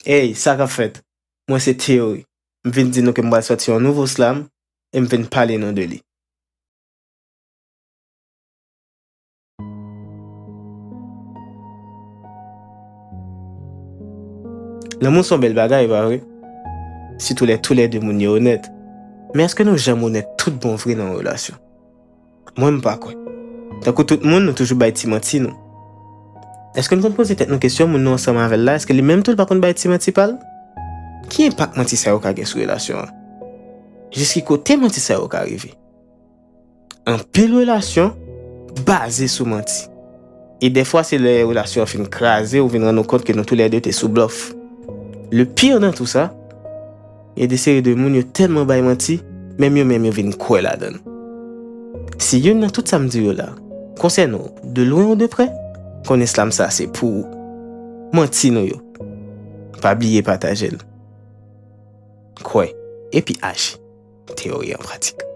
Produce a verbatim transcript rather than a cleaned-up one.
Ey, sa k ap fèt? Mwen se Teyori. M vin di nou ke m pral sòti yon nouvo slam e m vin pale nou de li. Lanmou se yon bèl bagay, pa vre? Sitou lè toulède moun yo onèt. Men èske nou janm onèt tout bon vre nan yon relasyon? Mwen, m pa kwè. Tankou tout moun, nou toujou bay ti manti nou. Èske n konn poze tèt nou kesyon, moun nou ansanm avè l la, èske li menm tou l pa konn bay ti manti pa l? Ki enpak manti sa yo ka gen sou relasyon an? Jis ki kote manti sa yo ka rive? Anpil relasyon baze sou manti. E dèfwa, se lè relasyon an fin kraze, ou vin rann ou kont ke nou toulède te sou blòf. Le pire dans tout sa, gen de seri de moun yo tèlman bay manti, menm yo menm yo vin kwè ladan l. Si youn nan tout sa m di yo la konsène w, de lwen ou de prè, konnen slam sa se pou ou. Manti nou yo. Pa bliye pataje l. Kwè, epi aji. Teyori an pratik.